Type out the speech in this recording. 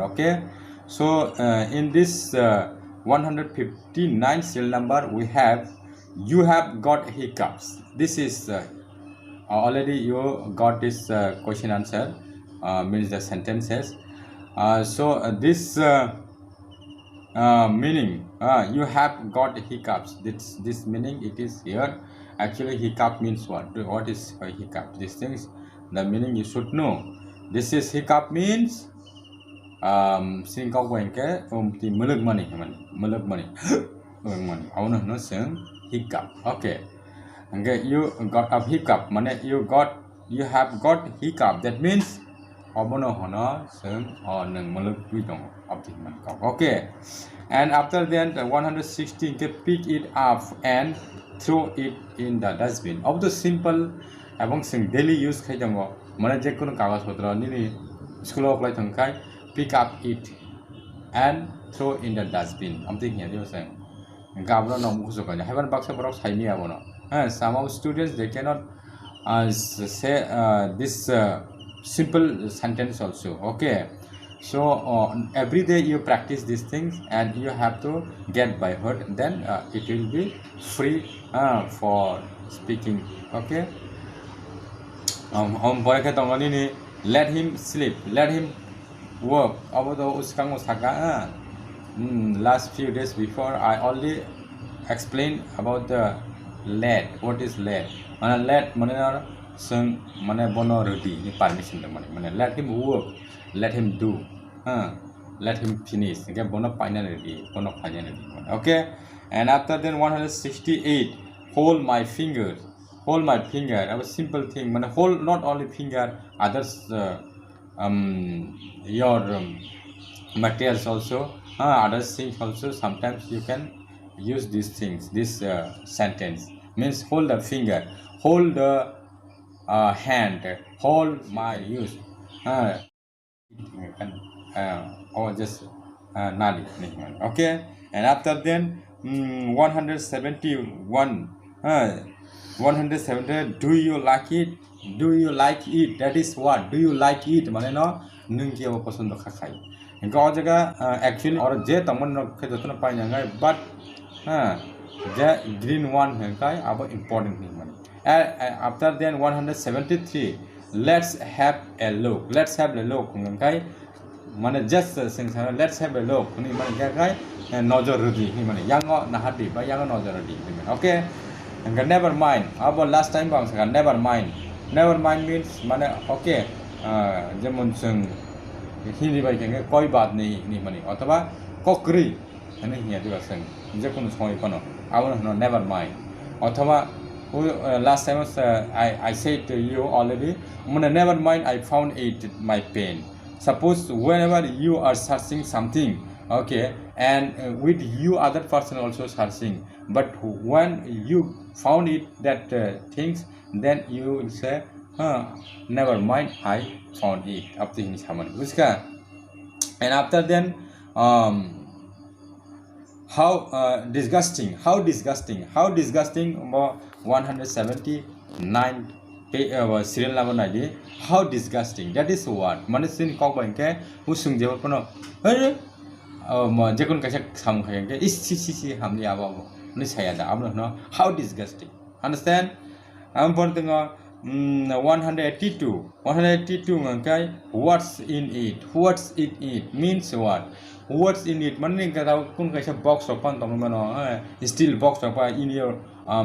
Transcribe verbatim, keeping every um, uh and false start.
Okay, so uh, in this uh, one hundred fifty-nine serial number, we have, "You have got hiccups." This is uh, already you got this uh, question answer, uh, means the sentences. Uh, so uh, this uh, uh, meaning, uh, "You have got hiccups." This, this meaning it is here. Actually, hiccup means what? What is a hiccup? These things, the meaning you should know. This is hiccup means, um, sini kok bai hwnkhe, um, ti mwlwkmani hwnmani, mwlwkmani, mwlwkmani. Abono hwno chwng hiccup. Okay. Hwnkhe you got a hiccup, mane you got, you have got hiccup. That means, obono hwno chwng, o, nwng mwlwkwi tongo, aboni hwnmani kok. Okay. And after that, one hundred sixty hwnkhe, "Pick it up and throw it in the dustbin." Obo to simple, ebong chwng daily use khai tongo. Mane je kono kagoj potro nini school o kwlai thang khai, "Pick up it and throw in the dustbin." Amtwi hiya diba chwng. Hwnkhe abono no mukhusuk khainai. Haibani baksa borok saimaya abono. Eh, some of students, they cannot uh, s- say uh, this uh, simple sentence also. Okay, so uh, every day you practice these things and you have to get by heart, then uh, it will be free uh, for speaking. Okay, um, um, pore khe tongo nini, "Let him sleep, let him work." Abo to uskango saka, ah. Hmm, last few days before, I only explain about the let. What is let? Mane let mane no chwng mane bono rwdi ni permission rwmani. Mane let him work, let him do, ah, let him finish. Hwnkhe bono paina rwdi, bono khaina rwdi. Okay? And after then, one hundred sixty-eight, "Hold my finger." Hold my finger. A simple thing. Mane hold not only finger, others uh, um, your um, materials also, uh, other things also. Sometimes you can use these things. This uh, sentence means, "Hold the finger, hold the uh, hand, hold my use." Uh, uh, or just uh, nadi. Okay, and after then, mm, one hundred seventy-one, uh, one hundred seventy, "Do you like it? Do you like it?" That is what? "Do you like it?" Mane no, nwng ki abo posondo kha khai. Hwnkhe o jaga, uh, actually, oro je tongmani no khe jotono paina ngai, but, uh, je green one hwnkhe abo important hinmani. Uh, uh, after then, one hundred seventy-three, "Let's have a look." Let's have a look hwnkhe, mane just, uh, sing sana, "Let's have a look" hwnwi mani khe khai, eh, nojor rwdi hwnwi mani, yango nahardi ba yango nojor rwdi hwnwi mani. Okay, hwnkhe never mind, abo last time bo ang sakha, never mind. Never mind means mane okay, ah, jemon chwng Hindi bai khe koi baat nahi hwnwi mani, othoba kok kwrwi hwnwi hinya diba chwng, je kunu somoi phano abono hwno never mind. Othoba, uh, last time, uh, I, I said to you already, mane, "Never mind, I found it, my pen." Suppose whenever you are searching something, okay, and uh, with you other person also searching, but when you found it that uh, things, then you will say, "Huh, never mind, I found it." Abtwi hini samani, bujiska? And after then, um, how uh, disgusting, how disgusting, how disgusting, bo one hundred seventy-nine pe-, uh, serial number naidi, "How disgusting." That is what? Mane chini kok bai hwnkhe usung jeba phano, "Hey," uh, mo-, jekun kaisa samung khai hwnkhe, "Is, si, si, si, hamni abo, abo," hwnwi saya da, abono hwno, "How disgusting." Understand? Ang pore tongo, mm, one hundred eighty-two. One hundred eighty-two hwnkhe, "What's in it? What's in it?" Means what? What's in it? Mane hwnkhe tabo kun kaisa box rok phano tongwi mano, eh, steel box rok phano in your, um,